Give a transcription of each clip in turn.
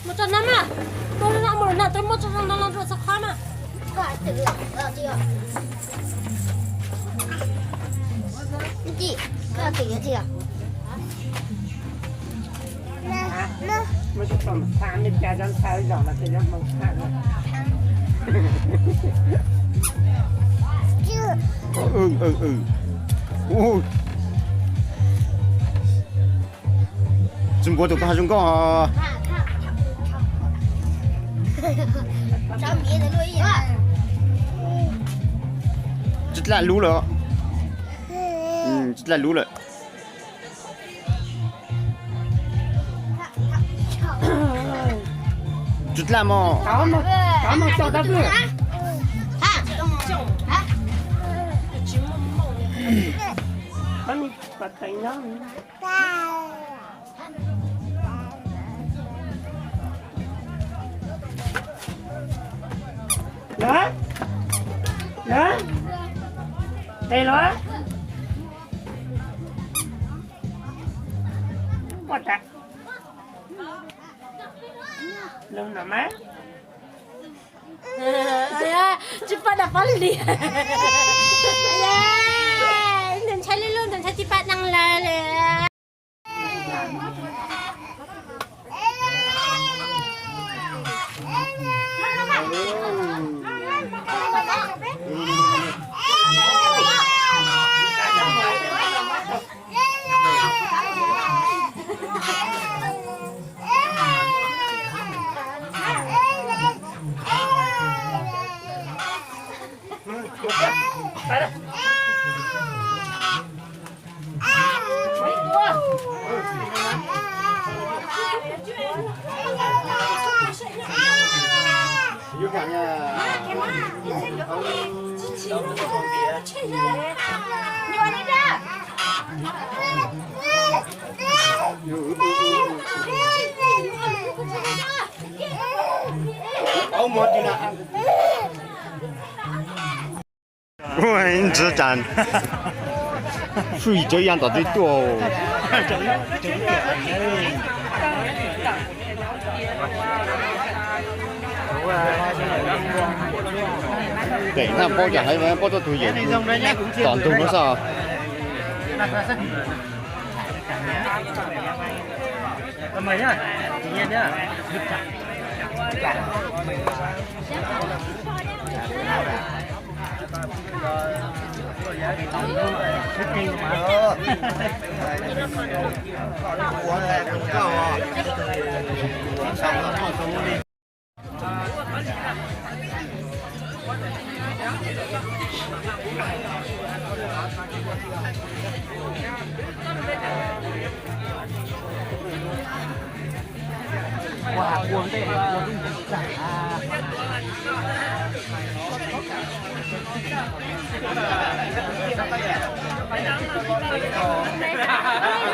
Muab tso no mas, muab tso no los rau txog qhov mas. Tsis npuav tus koj zoo nkauj. Tsis dlaj lub lawm. Tsis dlaj lub lawm. Tsis dlaj mog. Tes los. Ua tas. Lug no mas. Tsis pom dam pob li li. Ntawm ntshai li lub, ntawm ntshai tsis pom dam lawm li. Ntsia cas fwj cov ya tom teb tuaj. Pem naj paub cas hais paub txoj tug yawm tom ntug no xwb.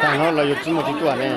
Tag no los yuav tsis muaj tus tuaj ne.